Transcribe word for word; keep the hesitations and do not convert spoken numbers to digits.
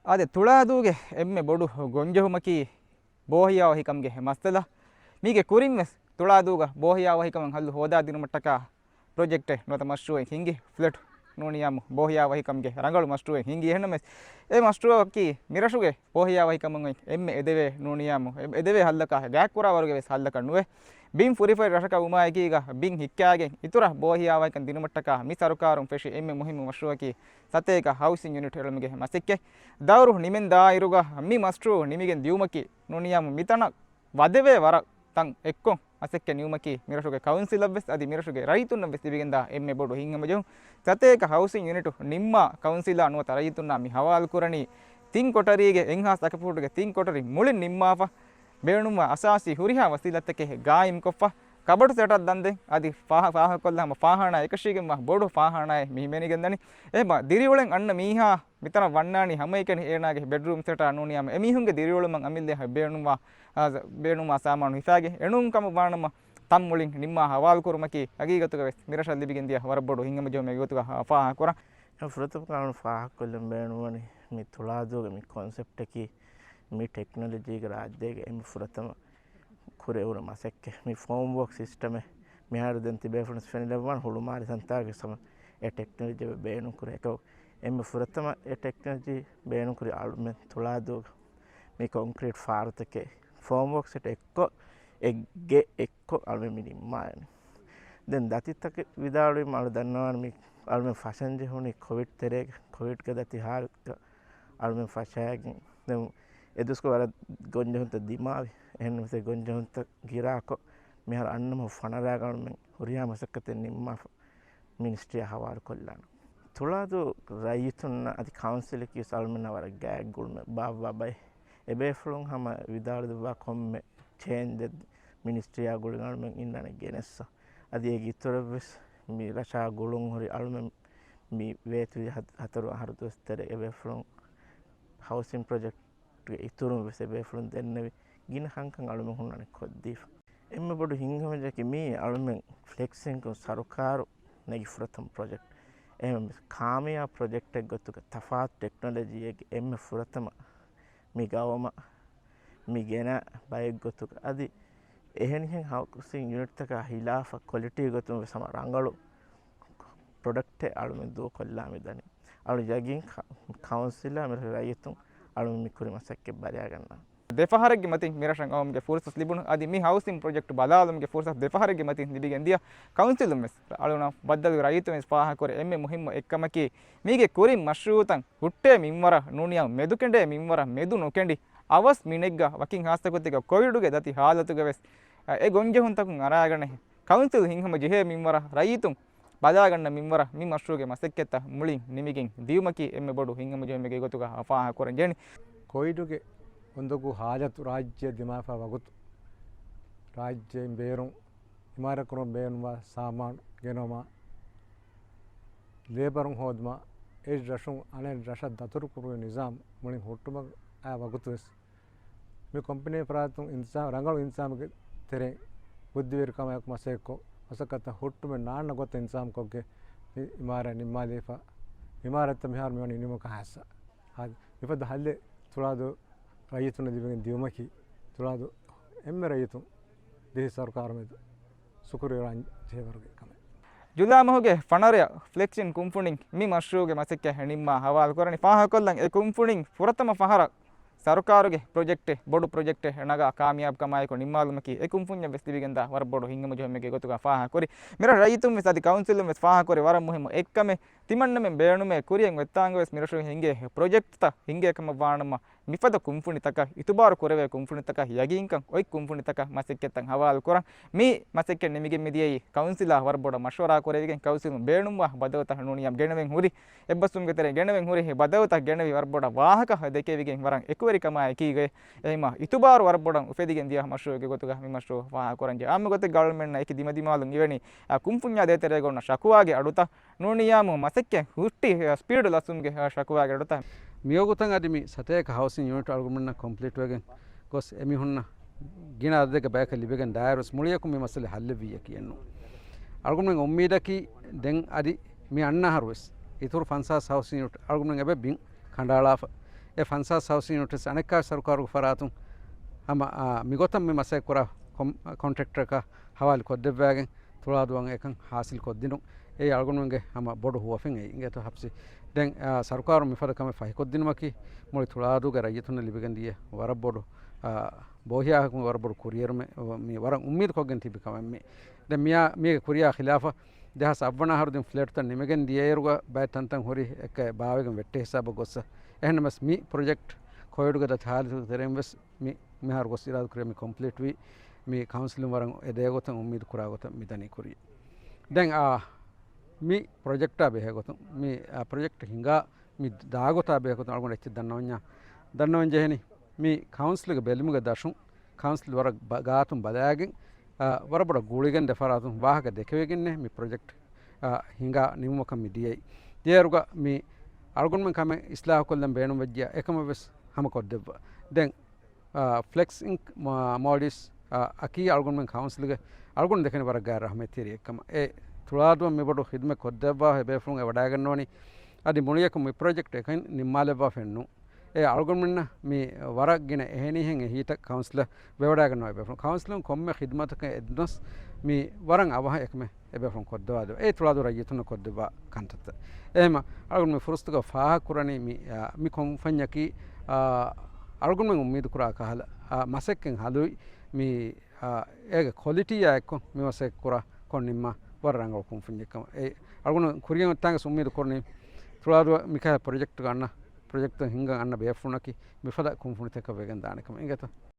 އާދެ، ތުޅާދޫގެ އެންމެ ބޮޑު ގޮންޖެހުމަކީ ބޯހިޔާވަހިކަމުގެ މައްސަލަ. މީގެ ކުރިން ވެސް ތުޅާދޫގަ ބޯހިޔާވަހިކަމަށް ހައްލު ހޯދާދިނުމަށްޓަކާ ޕްރޮޖެކްޓެއް ނުވަތަ މަޝްރޫއެއް ހިންގި. ފްލެޓް ނޫނިޔާމު ބޯހިޔާވަހިކަމުގެ ރަނގަޅު މަޝްރޫއެއް ހިންގި. އެހެންނަމަވެސް އެ މަޝްރޫއަކީ މިރަށުގެ ބޯހިޔާވަހިކަމުން އެންމެ އެދެވޭ ނޫނިޔާމު އެ-، އެދެވޭ ހައްލަކާ ގާތްކުރާވަރުގެ ވެސް ހައްލަކަށް ނުވޭ. ބިން ފުރިފައި ރަށަކަށް ވުމާއެކީގަ ބިން ހިއްކާގެން އިތުރަށް ބޯހިޔާވަހިކަން ދިނުމަށްޓަކާ މި ސަރުކާރުން ފެށި އެންމެ މުހިއްމު މަޝްރޫއަކީ ސަތޭކަ ހައުސިން ޔުނިޓް އެޅުމުގެ މަސައްކަތް. ދައުރު ނިމެންދާއިރުގަ މި މަޝްރޫއު ނިމިގެން ދިޔުމަކީ ނޫނިޔާމު މިތަނަށް ވަދެވޭ ވަރަށް ތަން އެއްކޮށް މަސައްކަތް ނިމުމަކީ މިރަށުގެ ކައުންސިލަށްވެސް އަދި މިރަށުގެ ރައްޔިތުންނަށްވެސް ލިބިގެންދާ އެންމެ ބޮޑު ހިތްހަމަޖެހުން. ސަތޭކަ ހައުސިން ޔުނިޓު ނިންމާ ކައުންސިލާ ނުވަތަ ރައްޔިތުންނާ މި ހަވާލުކުރަނީ ތިން ކޮޓަރީގެ އެއްހާސް އަކަފޫޓުގެ ތިން ކޮޓަރި މުޅިން ނިންމާފަ ބޭނުންވާ އަސާސީ ހުރިހާ ވަސީލަތްތަކެއް ގާއިމްކޮށްފަ ކަބަޑު ސެޓަށް ދަންދެން އަދި ފާހަ-، ފާހަގަކޮށްލާ ހަމަ ފާހާނާ އެކަށީގެންވާ ބޮޑު ފާހާނާއެއް މި ހިމެނިގެންދަނީ. އެހެންމަ ދިރިއުޅެން އަންނަ މީހާ މިތަނަށް ވަންނާނީ ހަމައެކަނި އޭނާގެ ބެޑްރޫމް ސެޓާ ނޫނިޔާމު އެމީހުންގެ ދިރިއުޅުމަށް އަމިއްލަ ބޭނުންވާ، އާ، ބޭނުންވާ ސާމާނު ހިފާގެ އެނޫން ކަމަށް ވާނަމަ ތަން މުޅިން ނިންމާ ހަވާލުކުރުމަކީ ހަގީގަތުގަ ވެސް މިރަށަށް ލިބިގެން ދިޔަ ވަރަށް ބޮޑު ހިތްހަމަޖެހުމެއް ގޮތުގަ ފާހަގަކުރަން. ފުރަތަމަ ކަން ފާހަގަކޮށްލަން ބޭނުންވަނީ މި ތުޅާދޫގެ މި ކޮންސެޕްޓަކީ މި ޓެކްނޮލޮޖީގެ ރާއްޖޭގެ އެންމެ ފުރަތަމަ ކުރެވުނު މަސައްކަތް. މި ފޯމް ވޯކް ސިސްޓަމެއް މިހާރު ދެން ތިބޭފުޅުން ފެނިލައްވާން ހުޅުމާލި ސަންތާގެ ސަމަ އެ ޓެކްނޮލޮޖީ ބޭނުން ކުރޭ. އެކަމަކު އެންމެ ފުރަތަމަ އެ ޓެކްނޮލޮޖީ ބޭނުން ކުރި އަޅުމެން ތުޅާދޫގަ މި ކޮންކްރީޓް ފާރުތަކެއް ފޯމް ވޯކް ސެޓް އެއްކޮށް އެ ގެ އެއްކޮށް އަޅުމެން މި ނިންމާލަނީ. ދެން ދަތިތަކެއް ވިދާޅުވީމަ އަޅު ދަންނަވާނެ މި އަޅުމެން ފަށަން ޖެހުނީ ކޮވިޑް ތެރޭގަ، ކޮވިޑްގެ ދަތި ހާލަތުގަ އަޅުމެން ފަށާގެން. ދެން އެ ދުވަސްކޮޅު ވަރަށް ގޮންޖެހުންތައް ދިމާވި. އެހެންނަމަވެސް އެ ގޮންޖެހުންތައް ގިރާކޮށް، މިހާރު އަންނަ މަހު ފަނަރަ ގަނޑުމެން ހުރިހާ މަސައްކަތެއް ނިންމާފަ މިނިސްޓްރީއާ ހަވާލުކޮށްލާނަން. ތުޅާދޫ ރައްޔިތުންނަށް އަދި ކައުންސިލަކީ ވެސް އަޅުމެންނަށް ވަރަށް ގާތް ގުޅުމެއް ބާއްވާ ބައެއް. އެބޭފުޅުން ހަމަ ވިދާޅުވާ ކޮންމެ ޗޭންޖެއް މިނިސްޓްރީއާ ގުޅިގެން އަޅުމެން އިންނާނެ ގެނެއްސަ. އަދި އޭގެ އިތުރަށްވެސް މި ރަށާ ގުޅުން ހުރި އަޅުމެން މި ވޭތުވި ހަތް-، ހަތަރު އަހަރު ދުވަސް ތެރޭ އެބޭފުޅުން ހައުސިން ޕްރޮޖެކްޓްގެ އިތުރުން ވެސް އެބޭފުޅުން ދެންނެވި ގިނަ ކަންކަން އަޅުމެން ހުންނާނެ ކޮށްދީފަ. އެންމެ ބޮޑު ހިތްހަމަޖެހުމަކީ މީ އަޅުމެން ފްލެކްސިންކޮށް ސަރުކާރު ނެގި ފުރަތަމަ ޕްރޮޖެކްޓް. އެހެންވެސް ކާމިޔާބު ޕްރޮޖެކްޓެއް ގޮތުގަ ތަފާތު ޓެކްނޮލޮޖީއެއްގެ އެންމެ ފުރަތަމަ މި ގައުމަށް މި ގެނަ ބައެއް ގޮތުގަ އަދި އެހެނިހެން ހައުސިން ޔުނިޓްތަކާ ހިލާފަށް ކޮލިޓީ ގޮތުން ވެސް ހަމަ ރަނގަޅު ޕްރޮޑަކްޓެއް އަޅުމެން ދޫކޮށްލާ މިދަނީ. އަޅު ޔަގީން ކަ-، ކައުންސިލާ މިރަށު ރައްޔިތުން އަޅުމެން މި ކުރި މަސައްކަތް ބަލާގަންނާނެ. ދެފަހަރެއްގެ މަތިން މިރަށަށް އައުމުގެ ފުރުސަތު ލިބުނު. އަދި މި ހައުސިން ޕްރޮޖެކްޓް ބަލާލުމުގެ ފުރުސަތު ދެފަހަރެއްގެ މަތިން ލިބިގެން ދިޔަ ކައުންސިލުން ވެސް އަޅުނަށް ބައްދަލު ރައްޔިތުން ވެސް ފާހަގަކުރެ އެންމެ މުހިއްމު އެއްކަމަކީ މީގެ ކުރިން މަޝްރޫއުތައް ހުއްޓޭ މިންވަރަށް ނޫނިޔާ މެދުކެނޑޭ މިންވަރަށް މެދު ނުކެނޑި އަވަސް މިނެއްގަ ވަކިން ހާއްސަގޮތެއްގަ ކޮވިޑުގެ ދަތި ހާލަތުގަ ވެސް އެ ގޮންޖެހުންތަކުން އަރާގަނެ ކައުންސިލް ހިތްހަމަ ޖެހޭ މިންވަރަށް ރައްޔިތުން ބަލާގަންނަ މިންވަރަށް މި މަޝްރޫއުގެ މަސައްކަތްތައް މުޅިން ނިމިގެން ދިޔުމަކީ އެންމެ ބޮޑު ހިތްހަމަޖެހުމެއްގެ ގޮތުގަ ފާހަގަކުރަން ޖެހެނީ. ކޮވިޑުގެ އުނދަގޫ ހާލަތު ރާއްޖެ ދިމާވާ ވަގުތު ރާއްޖެއިން ބޭރުން އިމާރާތްކުރުމަށް ބޭނުންވާ ސާމާނު ގެނައުމާ، ލޭބަރުން ހޯދުމާ، އެއް ރަށުން އަނެއް ރަށަށް ދަތުރުކުރުމުގެ ނިޒާމް މުޅިން ހުއްޓުމަށް އައި ވަގުތުވެސް މި ކޮމްޕެނީ ފަރާތުން އިންތިޒާމް، ރަނގަޅު އިންތިޒާމެއްގެ ތެރެއިން ބުއްދިވެރިކަމާއެކު މަސައްކަތްކޮށް، މަސައްކަތަށް ހުއްޓުމެއް ނާންނަ ގޮތަށް އިންތިޒާމްކޮށްގެން މި އިމާރާތް ނިންމާލައިފަ، އިމާރާތްތައް މިހާރު މިވަނީ ނިމުމަކާ ހާއްސަ. އާދެ، މިފަދަ ހައްލެއް ތުޅާދޫ ރައްޔިތުންނަށް ލިބިގެން ދިޔުމަކީ، ތުޅާދޫ އެންމެ ރައްޔިތުން ދިވެހި ސަރުކާރު މެދު ޝުކުރުވެރިވާން ޖެހޭވަރުގެ ކަމެއް. ޖުލާ މަހުގެ ފަނަރަޔަށް ފްލެކްސިން ކުންފުނިން މި މަޝްރޫއުގެ މަސައްކަތް ނިންމާ ހަވާލުކުރަނީ. ފާހަގަކޮށްލަން އެ ކުންފުނިން ފުރަތަމަ ފަހަރަށް ސަރުކާރުގެ ޕްރޮޖެކްޓެއް، ބޮޑު ޕްރޮޖެކްޓެއް ނަގާ ކާމިޔާބުކަމާއެކު ނިންމާލުމަކީ އެ ކުންފުންޏަށް ވެސް ލިބިގެންދާ ވަރަށް ބޮޑު ހިތްހަމަޖެހުމެއްގެ ގޮތުގަ ފާހަގަކުރި. މިރަށު ރައްޔިތުން ވެސް އަދި ކައުންސިލުން ވެސް ފާހަގަކުރި ވަރަށް މުހިއްމު އެއްކަމެއް. ތިމަންނަމެން ބޭނުމޭ ކުރިއަށް އޮތްތާނގަ ވެސް މިރަށު ހިނގޭ ޕްރޮޖެކްޓްތައް ހިނގޭ ކަމަށް ވާނަމަ، މިފަދަ ކުންފުނިތަކަށް، އިތުބާރު ކުރެވޭ ކުންފުނިތަކަށް، ޔަގީންކަން އޮތް ކުންފުނިތަކަށް މަސައްކަތްތައް ހަވާލު ކުރަން. މި މަސައްކަތް ނިމިގެން މިދިޔައީ ކައުންސިލާ ވަރަށް ބޮޑަށް މަޝްވަރާ ކުރެވިގެން ކައުންސިލުން ބޭނުންވާ ބަދަލުތައް ނޫނިޔާ ގެނެވެން ހުރި. އެއްބަސްވުމުގެ ތެރެއިން ގެނެވެން ހުރި ބަދަލުތައް ގެނެވި ވަރަށް ބޮޑަށް ވާހަކަ ދެކެވިގެން ވަރަށް އެކުވެރިކަމާއެކީގައި އެހެންމަ އިތުބާރު ވަރަށް ބޮޑަށް އުފެދިގެން ދިޔަ މަޝްރޫއުގެ ގޮތުގަ މި މަޝްރޫއު ފާހަގަކުރަން ޖެހޭ. އާއްމު ގޮތެއްގަ އަޅުމެންނަށް އެކި ދިމަދިމާލުން އިވެނީ އާ ކުންފުންޏާ ދޭތެރޭގަ އޮންނަ ޝަކުވާގެ އަޑުތައް ނޫނިޔާމު މަސައްކަތް ހުއްޓި ސްޕީޑު ލަސްވުމުގެ ޝަކުވާގެ އަޑުތައް. މިވަގުތަށް އަދި މި ސަތޭކަ ހައުސިން ޔުނިޓް އަޅުގަނޑުމެންނަށް ކޮމްޕްލީޓްވެގެން ގޮސް އެމީހުންނަށް ގިނަ އަދަދެއްގެ ބަޔަކަށް ލިބިގެން ދާއިރުވެސް މުޅިއަކުން މި މައްސަލަ ހައްލެއްވިއްޔަކީ އެއްނު. އަޅުގަނޑުމެން އުއްމީދަކީ ދެން އަދި މި އަންނަ އަހަރުވެސް އިތުރު ފަންސާސް ހައުސިން ޔުނިޓް އަޅުގަނޑުމެން އެބަ ބިން ކަނޑައަޅާފަ. އެ ފަންސާސް ހައުސިން ޔުނިޓް ވެސް އަނެއްކާ ސަރުކާރުގެ ފަރާތުން ހަމަ، އާ، މިގޮތަށް މި މަސައްކަތް ކުރާ ކޮން-، ކޮންޓްރެކްޓަރަކަށް ހަވާލު ކޮށްދެއްވާގެން ތުޅާދޫއަށް އެކަން ހާސިލް ކޮށްދިނުން. އެއީ އަޅުގަނޑުމެންގެ ހަމަ ބޮޑު ހުވަފެއް އެއީ. އިނގޭތޯ ހަފްސީ؟ ދެން، އާ، ސަރުކާރުން މިފަދަ ކަމެއް ފަހިކޮށްދިނުމަކީ މުޅި ތުޅާދޫގެ ރައްޔިތުންނަށް ލިބިގެން ދިޔަ ވަރަށް ބޮޑު، އާ، ބޯހިޔާހަކު ވަރަށް ބޮޑު ކުރިއެރުމެއް، މި ވަރަށް އުއްމީދު ކޮށްގެން ތިބި ކަމެއް މި. ދެން މިއާ-، މީގެ ކުރިޔާ ޚިލާފަށް ދެހާސް އަށްވަނަ އަހަރު ދިން ފްލެޓްތައް ނިމިގެން ދިޔައިރުގަ ބައެއް ތަންތަން ހުރި އެއްކައެއް ބާވެގެން ވެއްޓޭ ހިސާބަށް ގޮއްސަ. އެހެންނަމަސް މި ޕްރޮޖެކްޓް ކޮވިޑުގެ ދަތި ހާލަތުގެ ތެރެއިން ވެސް މި މިހާރު ގޮސް އިރާދަކުރޭ މި ކޮމްޕްލީޓް ވީ. މި ކައުންސިލުން ވަރަށް އެދޭގޮތަށް އުއްމީދު ކުރާ ގޮތަށް މި ދަނީ ކުރިޔަށް. ދެން، އާ، މި ޕްރޮޖެކްޓާ ބެހޭ ގޮތުން، މި، އާ، ޕްރޮޖެކްޓް ހިނގާ މި ދާގޮތާ ބެހޭ ގޮތުން އަޅުގަނޑު އެއްޗެއް ދަންނަވަންޏާ، ދަންނަވަން ޖެހެނީ މި ކައުންސިލްގެ ބެލުމުގެ ދަށުން ކައުންސިލް ވަރަށް ބަ-، ގާތުން ބަލާގެން، އާ، ވަރަށް ބޮޑަށް ގުޅިގެން ދެފަރާތުން ވާހަކަ ދެކެވިގެންނޭ މި ޕްރޮޖެކްޓް، އާ، ހިނގާ ނިމުމަކަށް މި ދިޔައީ. ދިޔައިރުގަ މި އަޅުގަނޑުމެން ކަމެއް އިސްލާހުކޮށްލަން ބޭނުންވެއްޖިޔާ އެކަމަށް ވެސް ހަމަ ކޮށްދެއްވާ. ދެން، އާ، ފްލެކްސް އިންކް މާ-، މޯލްޑިވްސް، އާ، އަކީ އަޅުގަނޑުމެން ކައުންސިލްގެ އަޅުގަނޑު ދެކެނީ ވަރަށް ގާތް ރަހްމަތްތެރިއެއް ކަމަށް. އެ ތުޅާދޫއަށް މިބޮޑު ޚިދުމަތް ކޮށްދެއްވާ އެބޭފުޅުން އެ ވަޑައިގަންނަވަނީ އަދި މުޅިއަކު މި ޕްރޮޖެކްޓް އެކަން ނިންމާލެއްވާފައެއް ނޫން. އެ އަޅުގަނޑުމެންނަށް މި ވަރަށް ގިނަ އެހެނީހެން އެހީތައް ކައުންސިލަށް ވެވަޑައިގަންނަވާ ބޭފުޅުން. ކައުންސިލުން ކޮންމެ ޚިދުމަތަކަށް އެދުނަސް މި ވަރަށް އަވަހަށް އެކަމެއް އެބޭފުޅުން ކޮށްދެވާ ދެވޭ. އެ ތުޅާދޫ ރައްޔިތުންނަށް ކޮށްދެއްވާ ކަންތައްތައް. އެހެމަ އަޅުގަނޑު މި ފުރުސަތުގަ ފާހަގަކުރަނީ މި، އާ، މި ކުންފަންޏަކީ، އާ، އަޅުގަނޑުމެން އުއްމީދު ކުރާ ކަހަލަ، އާ، މަސައްކަތް ހަލުވި މި، އާ، އޭގެ ކޮލިޓީއާ އެއްކޮށް މި މަސައްކަތް ކުރާ ކޮށް ނިންމާ ވަރަށް ރަނގަޅު ކުންފުންޏެއް ކަމަށް. އެ އަޅުގަނޑު ކުރިޔަށް އޮތްތާނގަސް އުއްމީދު ކުރަނީ ތުޅާދޫ މިކަހަލަ ޕްރޮޖެކްޓްގަ އަންނަ، ޕްރޮޖެކްޓް ހިންގަން އަންނަ ބޭފުޅުންނަކީ މިފަދަ ކުންފުނިތަކަށް ވެގެން ދާނެ ކަމަށް. އިނގޭތޯ؟